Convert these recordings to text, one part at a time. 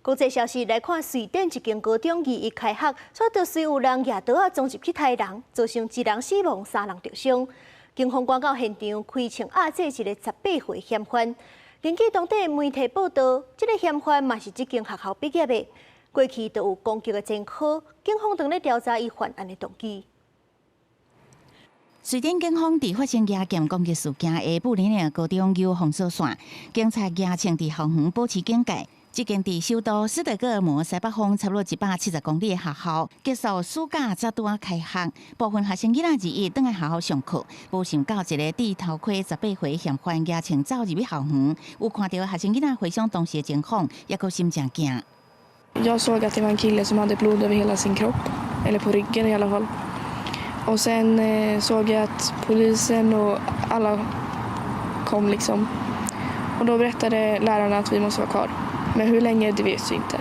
國際消息來看，瑞典一間高中二一開學，煞著隨有人舉刀仔衝入去刣人，造成一人死亡、三人著傷。警方趕到現場，開槍壓制一個18歲嫌犯。根據當地媒體報道，這個嫌犯嘛是這間學校畢業的，過去都有攻擊的前科。警方正咧調查伊犯案的動機。瑞典警方佇發生舉劍攻擊事件的布里尼高中有封鎖線，警察舉槍佇校園保持警戒。這間佇首都斯德哥爾摩西北方差不多170公里的學校，結束暑假才拄仔開學，部分學生囡仔二一轉來學校上課，無想到一个戴頭盔18歲嫌犯舉槍走入去校園，有看著學生囡仔回想當時的情況，猶閣心誠驚。 Jag såg att det var en kille som hade blod över hela sin kropp, eller på ryggen i alla fall. Och sen såg jag att polisen och alla kom liksom. Och då berättade lärarna att vi måste vara kvar. Men hur länge, det vet vi inte.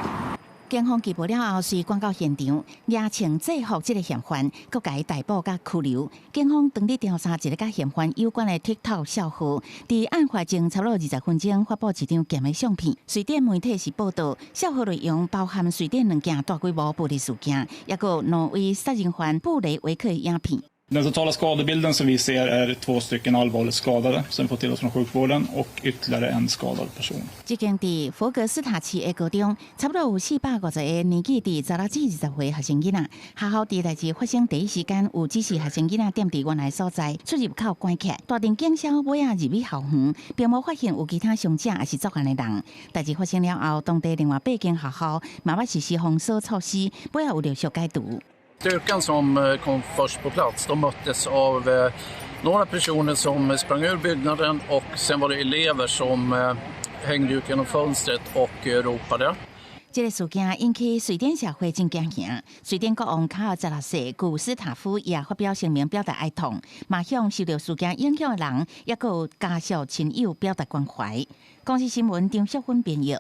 警方拘捕了後，隨趕到現場，舉槍制服這个嫌犯，閣共伊逮捕佮拘留。警方當日調查一个佮嫌犯有關的 TikTok 帳號，佇案發前差不多20分鐘發布一張劍的相片。瑞典媒體是報道，帳號內容包含瑞典兩件大規模暴力事件，抑閣挪威殺人犯布雷維克的影片。 Den totala skadebilden som vi ser är två stycken allvarligt skadade som vi fått till oss från sjukvården och ytterligare en skadad person. 這間佇佛格斯塔市的高中，差不多有450個年紀佇16至20歲學生囡仔。學校佇代誌發生第一時間有指示學生囡仔踮佇原來所在，出入口關起來。大陣警消尾仔入去校園，並無發現有其他傷者抑是作案的人。代誌發生了後，當地另外八間學校嘛捌實施封鎖措施，尾仔有陸續解除。 Styrkan som kom först på plats, de möttes av några personer som sprang ur byggnaden och sen var det elever som hängde ut genom fönstret och ropade. 這个事件引起瑞典社會真驚嚇。瑞典國王卡爾十六世古斯塔夫也發表聲明表達哀痛，嘛向受著事件影響的人，抑閣有家屬親友表達關懷。公視新聞張淑芬編譯。